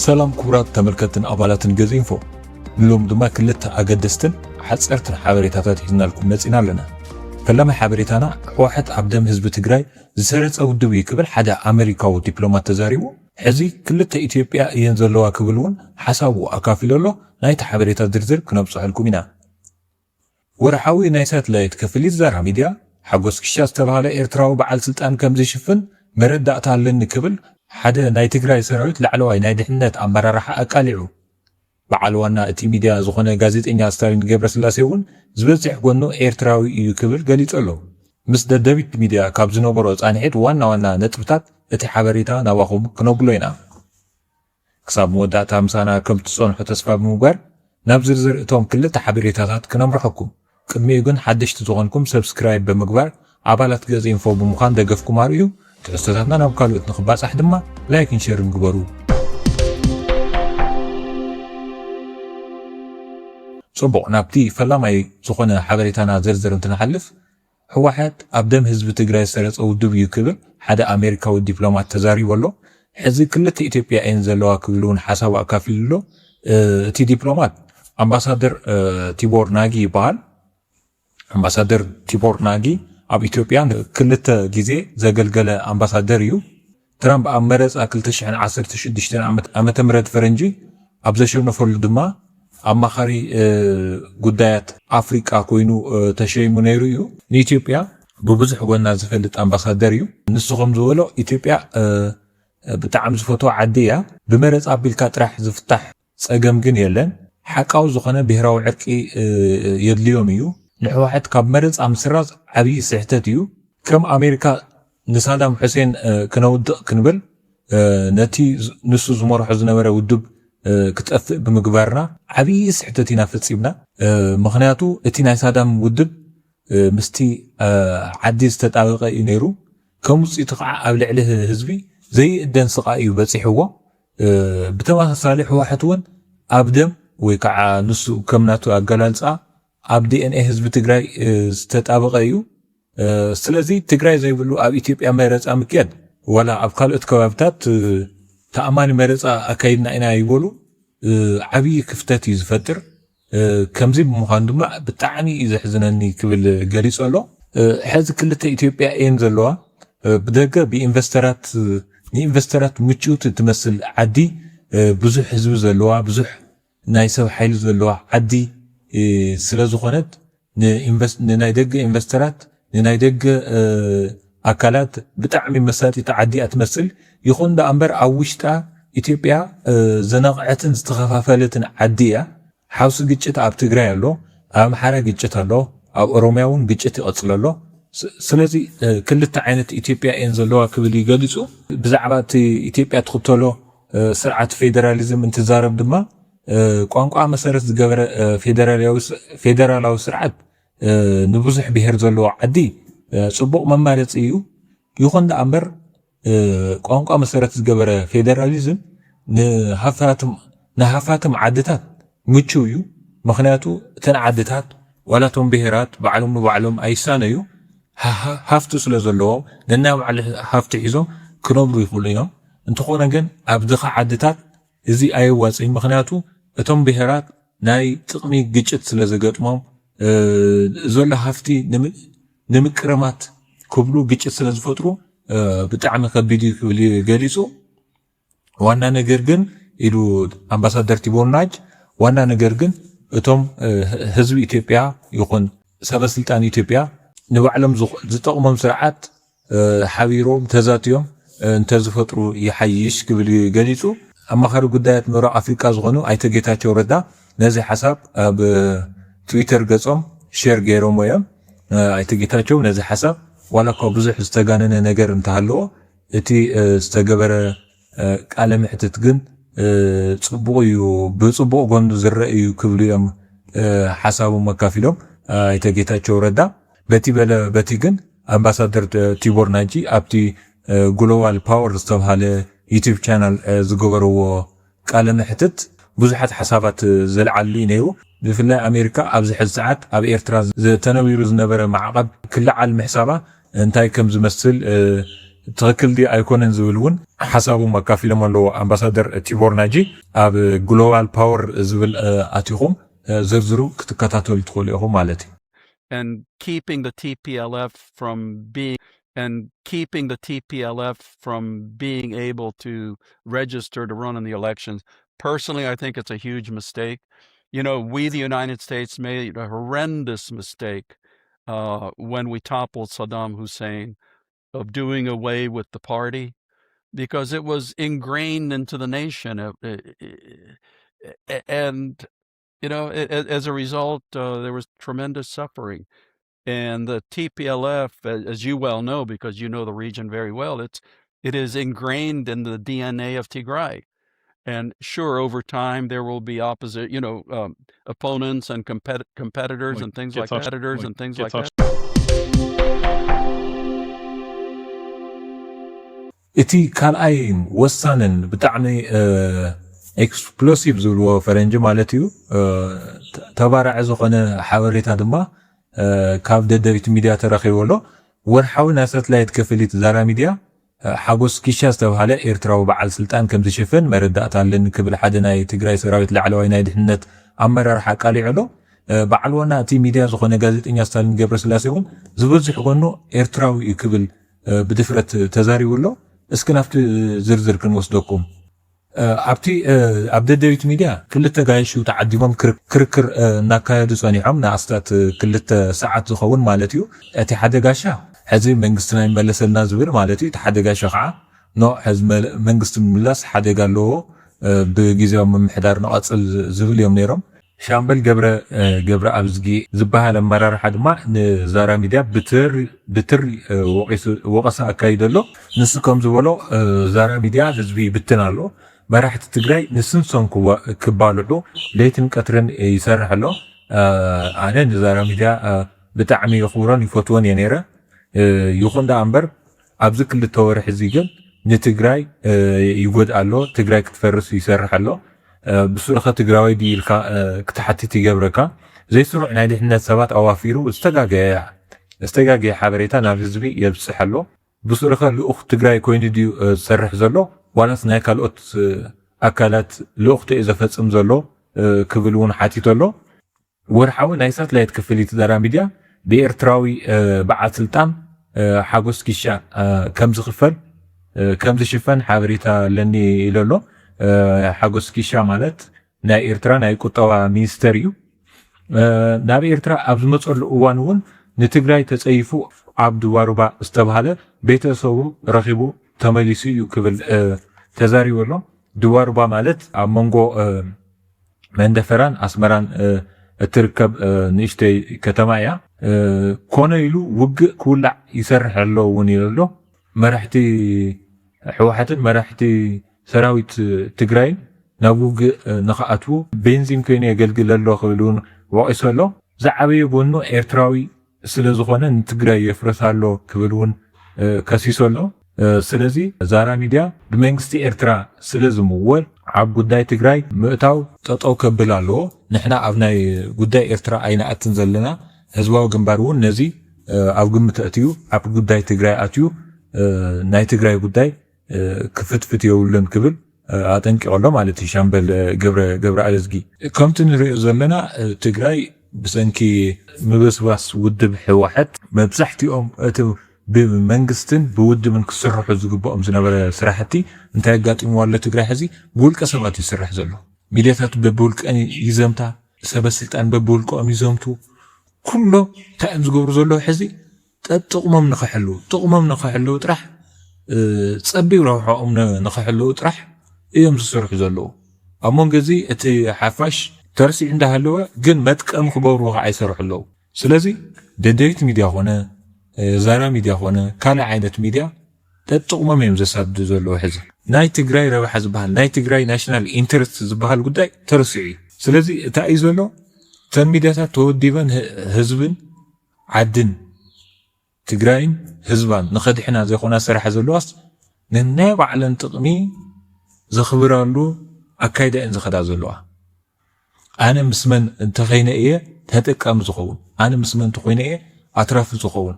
ሰላም ክቡራት ተመልከትን ኣባላትን ገጽ ኢንፎ፣ ንሎም ድማ ክልተ ኣገደስትን ሓጸርትን ሓበሬታታት ሒዝናልኩም መጺና ኣለና። ፈላማይ ሓበሬታና፣ ህወሓት ኣብ ደም ህዝቢ ትግራይ ዝሰረጸ ውድብ እዩ ክብል ሓደ ኣመሪካዊ ዲፕሎማት ተዛሪቡ። ሕዚ ክልተ ኢትዮጵያ እየን ዘለዋ ክብል እውን ሓሳቡ ኣካፊሉ ኣሎ። ናይቲ ሓበሬታ ዝርዝር ክነብጽሐልኩም ኢና። ወርሓዊ ናይ ሳትላይት ክፍሊት ዛራ ሚድያ፣ ሓጎስ ክሻ ዝተባህለ ኤርትራዊ በዓል ስልጣን ከም ዝሽፍን መረዳእታ ኣለኒ ክብል ሓደ ናይ ትግራይ ሰራዊት ላዕለዋይ ናይ ድሕነት ኣመራርሓ ኣቃሊዑ። በዓል ዋና እቲ ሚድያ ዝኾነ ጋዜጠኛ ስታሊን ገብረስላሴ እውን ዝበዝሕ ጎኑ ኤርትራዊ እዩ ክብል ገሊጹ ኣሎ። ምስ ደደቢት ሚድያ ካብ ዝነበሮ ጻንሒት ዋና ዋና ነጥብታት እቲ ሓበሬታ ናባኹም ክነብሎ ኢና። ክሳብ መወዳእታ ምሳና ከም ትጸንሑ ተስፋ ብምግባር፣ ናብ ዝርዝር እቶም ክልተ ሓበሬታታት ክነምርሐኩም። ቅድሚኡ ግን ሓደሽቲ ዝኾንኩም ሰብስክራይብ ብምግባር ኣባላት ገጽ ኢንፎ ብምዃን ደገፍኩም ኣርእዩ። ትሕዝቶታትና ናብ ካልኦት ንኽባጻሕ ድማ ላይክን ሸርን ግበሩ። ጽቡቕ፣ ናብቲ ፈላማይ ዝኾነ ሓበሬታና ዝርዝር እንትንሓልፍ፣ ህወሓት ኣብ ደም ህዝቢ ትግራይ ዝሰረጸ ውድብ እዩ ክብል ሓደ ኣሜሪካዊ ዲፕሎማት ተዛሪቡ ኣሎ። ሕዚ ክልተ ኢትዮጵያ እየን ዘለዋ ክብል እውን ሓሳቡ ኣካፊሉ ኣሎ። እ፣ እቲ ዲፕሎማት ኣምባሳደር፣ እ፣ ቲቦር ናጊ ይበሃል። ኣምባሳደር ቲቦር ናጊ ኣብ ኢትዮጵያ ክልተ ግዜ ዘገልገለ ኣምባሳደር እዩ። ትራምፕ ኣብ መረጻ ክልተ ሽሕን ዓሰርተ ሽዱሽተን ዓመት-፣ ዓመተ ምህረት ፈረንጂ ኣብ ዘሸነፈሉ ድማ ኣማኻሪ፣ እ፣ ጉዳያት ኣፍሪቃ ኮይኑ፣ እ፣ ተሸይሙ ነይሩ እዩ። ንኢትዮጵያ ብብዙሕ ጎና ዝፈልጥ ኣምባሳደር እዩ። ንሱ ከም ዝበሎ፣ ኢትዮጵያ፣ እ፣ ብጣዕሚ ዝፈትዋ ዓዲ እያ። ብመረጻ ኣቢልካ ጥራሕ ዝፍታሕ ጸገም ግን የለን። ሓቃዊ ዝኾነ ብሄራዊ ዕርቂ፣ እ፣ የድልዮም እዩ። ንህወሓት ካብ መረጻ ምስራዝ ዓብዪ ስሕተት እዩ። ከም ኣሜሪካ ንሳዳም ሑሴን፣ እ፣ ክነውድቕ ክንብል፣ እ፣ ነቲ ዝ-፣ ንሱ ዝመርሖ ዝነበረ ውድብ፣ እ፣ ክጠፍእ ብምግባርና ዓብዪ ስሕተት ኢና ፈጺምና። እ፣ ምኽንያቱ እቲ ናይ ሳዳም ውድብ፣ እ፣ ምስቲ፣ እ፣ ዓዲ ዝተጣበቐ እዩ ነይሩ። ከም ውጽኢቱ ከዓ ኣብ ልዕሊ ህ-፣ ህዝቢ ዘይእደን ስቓይ እዩ በጺሕዎ። እ፣ ብተመሳሳሊ ህወሓት እውን ኣብ ደም ወይ ከዓ ንሱ ከም ናቱ ኣገላልጻ ኣብ ዲ ኤን ኤ ህዝቢ ትግራይ፣ እ፣ ዝተጣበቐ እዩ። እ፣ ስለዚ ትግራይ ዘይብሉ ኣብ ኢትዮጵያ መረጻ ምክያድ ዋላ ኣብ ካልኦት ከባብታት፣ እ፣ ተኣማኒ መረጻ ኣካይድና ኢና ይበሉ፣ እ፣ ዓብዪ ክፍተት እዩ ዝፈጥር። እ፣ ከምዚ ብምዃኑ ድማ ብጣዕሚ እዩ ዘሕዝነኒ ክብል ገሊጹ ኣሎ። እ፣ ሕዚ ክልተ ኢትዮጵያ እየን ዘለዋ። እ፣ ብደገ ብኢንቨስተራት፣ እ፣ ንኢንቨስተራት ምችውቲ ትመስል ዓዲ፣ እ፣ ብዙሕ ህዝቢ ዘለዋ፣ ብዙሕ ናይ ሰብ ሓይሊ ዘለዋ ዓዲ፣ እ፣ ስለ ዝኾነት ንኢንቨስ-፣ ንናይ ደገ ኢንቨስተራት፣ ንናይ ደገ፣ እ፣ ኣካላት ብጣዕሚ መሳጢት ዓዲ እያ ትመስል። ይኹን ደኣ እምበር ኣብ ውሽጣ ኢትዮጵያ፣ እ፣ ዝነቕዐትን ዝተኸፋፈለትን ዓዲ እያ። ሓውሲ ግጭት ኣብ ትግራይ ኣሎ፣ ኣብ ኣምሓራ ግጭት ኣሎ፣ ኣብ ኦሮሚያ እውን ግጭት ይቐጽል ኣሎ። ስ-፣ ስለዚ፣ እ፣ ክልተ ዓይነት ኢትዮጵያ እየን ዘለዋ ክብል እዩ ገሊጹ። ብዛዕባ እቲ ኢትዮጵያ ትኽተሎ፣ እ፣ ስርዓት ፌደራሊዝም እንትዛረብ ድማ፣ እ፣ ቋንቋ መሰረት ዝገበረ፣ እ፣ ፌደራላዊ ስ-፣ ፌደራላዊ ስርዓት፣ እ፣ ንብዙሕ ብሄር ዘለዎ ዓዲ፣ እ፣ ጽቡቕ መማረጺ እዩ። ይኹን ደኣ እምበር፣ እ፣ ቋንቋ መሰረት ዝገበረ ፌደራሊዝም ንሃፋትም፣ ንሃፋትም ዓድታት ምቹው እዩ። ምኽንያቱ እተን ዓድታት ዋላ እቶም ብሄራት ባዕሎም ንባዕሎም ኣይሳነዩ፣ ሃ-፣ ሃ-፣ ሃፍቲ ስለ ዘለዎም ነናይ ባዕሉ ሃፍቲ ሒዞም ክነብሩ ይኽእሉ እዮም። እንተኾነ ግን ኣብ ድኻ ዓድታት እዚ ኣየዋጽእን። ምኽንያቱ እቶም ብሄራት ናይ ጥቕሚ ግጭት ስለ ዘገጥሞም፣ እ፣ ዘሎ ሃፍቲ ንም-፣ ንምቅርማት ክብሉ ግጭት ስለ ዝፈጥሩ፣ እ፣ ብጣዕሚ ከቢድ እዩ ክብል እዩ ገሊጹ። ዋና ነገር ግን ኢሉ ኣምባሳደር ቲቦር ናጅ፣ ዋና ነገር ግን እቶም፣ እ፣ ህዝቢ ኢትዮጵያ ይኹን ሰበ ስልጣን ኢትዮጵያ ንባዕሎም ዝኽ-፣ ዝጠቕሞም ስርዓት፣ እ፣ ሓቢሮም ተዛትዮም፣ እ፣ እንተዝፈጥሩ ይሓይሽ ክብል እዩ ገሊጹ። ኣማኻሪ ጉዳያት ምብራቕ ኣፍሪቃ ዝኾኑ ኣይተ ጌታቸው ረዳ ነዚ ሓሳብ ኣብ ትዊተር ገጾም ሼር ገይሮምዎ እዮም። እ፣ ኣይተ ጌታቸው ነዚ ሓሳብ ዋላ እኳ ብዙሕ ዝተጋነነ ነገር እንተሃለዎ፣ እቲ፣ እ፣ ዝተገበረ፣ እ፣ ቃለ መሕትት ግን፣ እ፣ ጽቡቕ እዩ፣ ብጽቡቕ ጎኑ ዝረአ እዩ ክብሉ እዮም፣ እ፣ ሓሳቦም ኣካፊሎም፣ እ፣ ኣይተ ጌታቸው ረዳ። በቲ በለ በቲ ግን ኣምባሳደር፣ እ፣ ቲቦር ናጂ ኣብቲ፣ እ፣ ግሎባል ፓወር ዝተብሃለ ዩቲዩብ ቻናል፣ እ፣ ዝገበርዎ ቃለ መሕትት ብዙሓት ሓሳባት፣ እ፣ ዘልዓሉ እዩ ነይሩ። ብፍላይ ኣሜሪካ ኣብዚ ሕዚ ሰዓት ኣብ ኤርትራ ዝተነቢሩ ዝነበረ ማዕቐብ ክለዓል ምሕሳባ እንታይ ከም ዝመስል፣ እ፣ ትኽክል ድዩ ኣይኮነን ዝብል እውን ሓሳቦም ኣካፊሎም ኣለዉ። ኣምባሳደር ቲቦር ናጂ ኣብ ግሎባል ፓወር ዝብል ኣቲኹም ዝርዝሩ ክትከታተሉ ትኽእሉ ኢኹም ማለት እዩ። and keeping the T P L F from being and keeping the T P L F from being able to register to run in the elections. Personally, I think it's a huge mistake. You know, we, the United States, made a horrendous mistake uh, when we toppled Saddam Hussein of doing away with the party because it was ingrained into the nation. Uh, uh, uh, And, you know, a- a- as a result, uh, there was tremendous suffering. And the T P L F, a- as you well know, because you know the region very well, it's it is ingrained in the D N A of Tigray. And sure, over time there will be opposite, you know, um, opponents and compet- competitors and things like that. Competitors and things like that. እቲ ካልኣይ ወሳንን ብጣዕሚ ኤክስፕሎሲቭ ዝብልዎ ፈረንጂ ማለት እዩ። ተባራዒ ዝኾነ ሓበሬታ ድማ ካብ ደደቢት ሚድያ ተረኺቡ ኣሎ። ወርሓዊ ናይ ሳትላይት ክፍሊት ዛራ ሚድያ ሓጎስ ኪሻ ዝተባሃለ ኤርትራዊ በዓል ስልጣን ከም ዝሽፍን መረዳእታ ኣለኒ ክብል ሓደ ናይ ትግራይ ሰራዊት ላዕለዋይ ናይ ድሕነት ኣመራርሓ ኣቃሊዑ ኣሎ። በዓል ዋና እቲ ሚድያ ዝኾነ ጋዜጠኛ ስታሊን ገብረስላሴ እውን ዝበዝሕ ጎኑ ኤርትራዊ እዩ ክብል ብድፍረት ተዛሪቡ ኣሎ። እስኪ ናብቲ ዝርዝር ክንወስደኩም። ኣብቲ ኣብ ደደቢት ሚድያ ክልተ ጋይሹ ተዓዲሞም ክርክር እናካየዱ ጸኒሖም ንኣስታት ክልተ ሰዓት ዝኸውን ማለት እዩ። እቲ ሓደ ጋሻ ሕዚ መንግስትና ይመለሰልና ዝብል ማለት እዩ። እቲ ሓደ ጋሻ ከዓ ኖ ሕዚ መንግስቲ ምምላስ ሓደጋ ኣለዎ፣ ብግዜያዊ ምምሕዳር ንቐፅል ዝብል እዮም ነይሮም። ሻምበል ገብረ ገብረ ኣብዝጊ ዝበሃል ኣመራርሓ ድማ ንዛራ ሚድያ ብትር ብትር ወቐሳ ኣካይደ ኣሎ። ንሱ ከም ዝበሎ ዛራ ሚድያ ህዝቢ ይብትን ኣሎ። መራሕቲ ትግራይ ንስንሶም ክባልዑ ለይትን ቀትርን ይሰርሕ ኣሎ። ኣነ ንዛራ ሚድያ ብጣዕሚ ይኽብሮን ይፈትዎን እየ ነይረ። ይኹን ደኣ እምበር ኣብዚ ክልተ ወርሒ እዚ ግን ንትግራይ ይጎድኣ ኣሎ። ትግራይ ክትፈርስ ይሰርሕ ኣሎ። ብስሩኸ ትግራዋይ ድዩ ኢልካ ክትሓትት ይገብረካ። ዘይስሩዕ ናይ ድሕነት ሰባት ኣዋፊሩ ዝተጋገየ ዝተጋገየ ሓበሬታ ናብ ህዝቢ የብፅሕ ኣሎ። ብስሩኸ ልኡኽ ትግራይ ኮይኑ ድዩ ዝሰርሕ ዘሎ ዋላስ ናይ ካልኦት ኣካላት ልኡኽቶ እዩ ዘፈፅም ዘሎ ክብል እውን ሓቲቱ ኣሎ። ወርሓዊ ናይ ሳትላይት ክፍሊት ዛራ ሚድያ ብኤርትራዊ በዓል ስልጣን ሓጎስ ኪሻ ከም ዝኽፈል ከም ዝሽፈን ሓበሬታ ኣለኒ ኢሉ ኣሎ። ሓጎስ ኪሻ ማለት ናይ ኤርትራ ናይ ቁጠባ ሚኒስተር እዩ። ናብ ኤርትራ ኣብ ዝመፀሉ እዋን እውን ንትግራይ ተፀይፉ ኣብ ድዋሩባ ዝተባሃለ ቤተሰቡ ረኺቡ ተመሊሱ እዩ ክብል ተዛሪቡ ኣሎ። ድዋሩባ ማለት ኣብ መንጎ መንደፈራን ኣስመራን እትርከብ ንእሽተይ ከተማ እያ። ኮነ ኢሉ ውግእ ክውላዕ ይሰርሕ ኣሎ እውን ኢሉ ኣሎ። መራሕቲ ህወሓትን መራሕቲ ሰራዊት ትግራይን ናብ ውግእ ንኽኣትዉ ቤንዚን ኮይኑ የገልግል ኣሎ ክብል እውን ወቒሱ ኣሎ። ዝዓበየ ጎኑ ኤርትራዊ ስለ ዝኾነ ንትግራይ የፍርስ ኣሎ ክብል እውን ከሲሱ ኣሎ። ስለዚ ዛራ ሚድያ ብመንግስቲ ኤርትራ ስለ ዝምወል ኣብ ጉዳይ ትግራይ ምእታው ጠጠው ከብል ኣለዎ። ንሕና ኣብ ናይ ጉዳይ ኤርትራ ኣይንኣትን ዘለና። ህዝባዊ ግንባር እውን ነዚ ኣብ ግምት ኣእትዩ ኣብ ጉዳይ ትግራይ ኣትዩ ናይ ትግራይ ጉዳይ ክፍትፍት የብሉን ክብል ኣጠንቂቑ ኣሎ ማለት እዩ ሻምበል ገብረ ገብረ ኣለዝጊ። ከምቲ ንሪኦ ዘለና ትግራይ ብሰንኪ ምብስባስ ውድብ ህወሓት መብዛሕትኦም እቲ ብመንግስትን ብውድብን ክስርሑ ዝግብኦም ዝነበረ ስራሕቲ እንታይ ኣጋጢምዋ ኣሎ? ትግራይ ሕዚ ብውልቀ ሰባት እዩ ዝስራሕ ዘሎ። ሚድያታት በብውልቀን ይዘምታ፣ ሰበ ስልጣን በብውልቀኦም ይዘምቱ። ኩሎም እንታይ እዮም ዝገብሩ ዘለዉ? ሕዚ ጠጥቕሞም ንኽሕልዉ ጥቕሞም ንኽሕልዉ ጥራሕ ጸቢብ ረብሖኦም ንኽሕልዉ ጥራሕ እዮም ዝስርሑ ዘለዉ። ኣብ መንጎ እዚ እቲ ሓፋሽ ተርሲዑ እንዳሃለወ ግን መጥቀሚ ክገብርዎ ከዓ ይሰርሑ ኣለዉ። ስለዚ ደደቢት ሚድያ ኮነ ዛራ ሚድያ ኮነ ካልእ ዓይነት ሚድያ ጠጥቕሞም እዮም ዘሳድዱ ዘለዉ። ሕዚ ናይ ትግራይ ረብሓ ዝበሃል ናይ ትግራይ ናሽናል ኢንተረስት ዝበሃል ጉዳይ ተረሲዑ እዩ። ስለዚ እንታይ እዩ ዘሎ? እተን ሚድያታት ተወዲበን ህዝብን ዓድን ትግራይን ህዝባን ንኸድሕና ዘይኮና ዝሰርሓ ዘለዋስ ንናይ ባዕለን ጥቕሚ ዘኽብራሉ ኣካይዳ እየን ዝኸዳ ዘለዋ። ኣነ ምስ መን እንተኸይነ እየ ተጠቃሚ ዝኸውን፣ ኣነ ምስ መን እንተኾይነ እየ ኣትራፊ ዝኸውን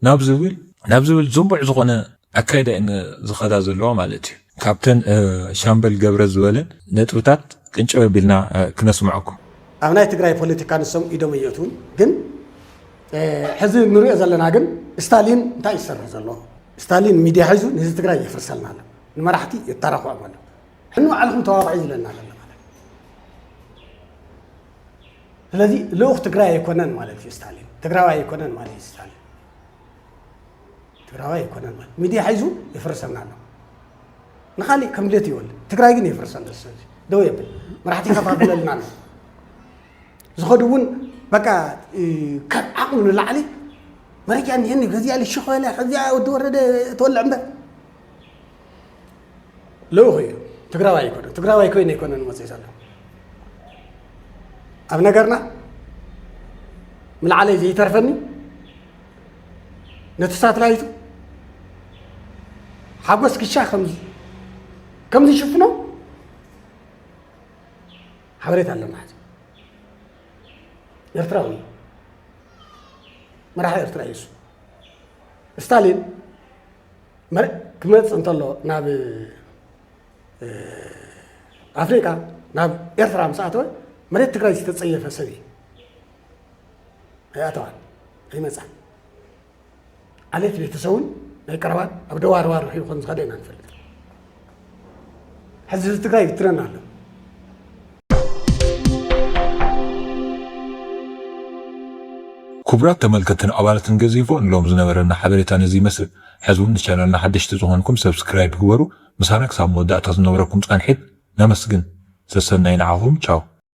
ናብ ዝብል ናብ ዝብል ዝንቡዕ ዝኾነ ኣካይዳ እየን ዝኸዳ ዘለዋ ማለት እዩ። ካብተን ሻምበል ገብረ ዝበለን ነጥብታት ቅንጭብ ኣቢልና ክነስምዐኩም። ኣብ ናይ ትግራይ ፖለቲካ ንሶም ኢዶም እየትውን። ግን ሕዚ ንሪኦ ዘለና ግን ስታሊን እንታይ ይሰርሕ ዘሎ? ስታሊን ሚድያ ሒዙ ንህዝቢ ትግራይ የፍርሰልና ኣሎ። ንመራሕቲ የታራኽቦም ኣሎ። ሕኑ ባዕልኹም ተዋግዑ ዝብለና ዘሎ ማለት። ስለዚ ልኡኽ ትግራይ ኣይኮነን ማለት እዩ ስታሊን። ትግራዋይ ኣይኮነን ማለት እዩ ስታሊን። ትግራዋይ ኣይኮነን ማለት። ሚድያ ሒዙ የፍርሰና ኣሎ። ንኻሊእ ከም ድሌት ይወል። ትግራይ ግን የፍርሰን ደስ ደው የብል። መራሕቲ ይኸፋፍለልና ኣሎ። ዝኸዱ እውን በቃ ካብ ዓቕሙ ንላዕሊ መረጃ እኒሀኒ ከዚኣ ልሽኽ በለ ከዚኣ ወዲ ወረደ ተወልዕ እምበር ልኡኽ እዩ። ትግራዋይ ኣይኮነ ትግራዋይ ኮይነ ኣይኮነን መፅእ ዘሎ ኣብ ነገርና ምልዓለይ ዘይተርፈኒ ነቲ ሳትላይቱ ሓጎስ ክሻ ከምዚ ከምዚ ይሽፍኖ ሓበሬታ ኣለና ሕዚ ኤርትራዊ መራሒ ኤርትራ እዩ እሱ ስታሊን ክመፅእ እንተሎ ናብ ኣፍሪቃ ናብ ኤርትራ ምስ ኣተወ መሬት ትግራይ ዝተፀየፈ ሰብ እዩ ኣይኣተዋን ኣይመፃን ዓሌት ቤተሰቡን ናይ ቀረባን ኣብ ደዋርዋር ርሒቡ ከም ዝኸደ ኢና ንፈልጥ ሕዚ ህዝቢ ትግራይ ይብትነና ኣሎ ክቡራት ተመልከትን ኣባላትን ገዚፎ ንሎም ዝነበረና ሓበሬታ ነዚ ይመስል። ሕዚ እውን ንቻናልና ሓደሽቲ ዝኾንኩም ሰብስክራይብ ግበሩ። ምሳና ክሳብ መወዳእታ ዝነበረኩም ፃንሒት ነመስግን። ሰሰናይ ንዓኹም። ቻው።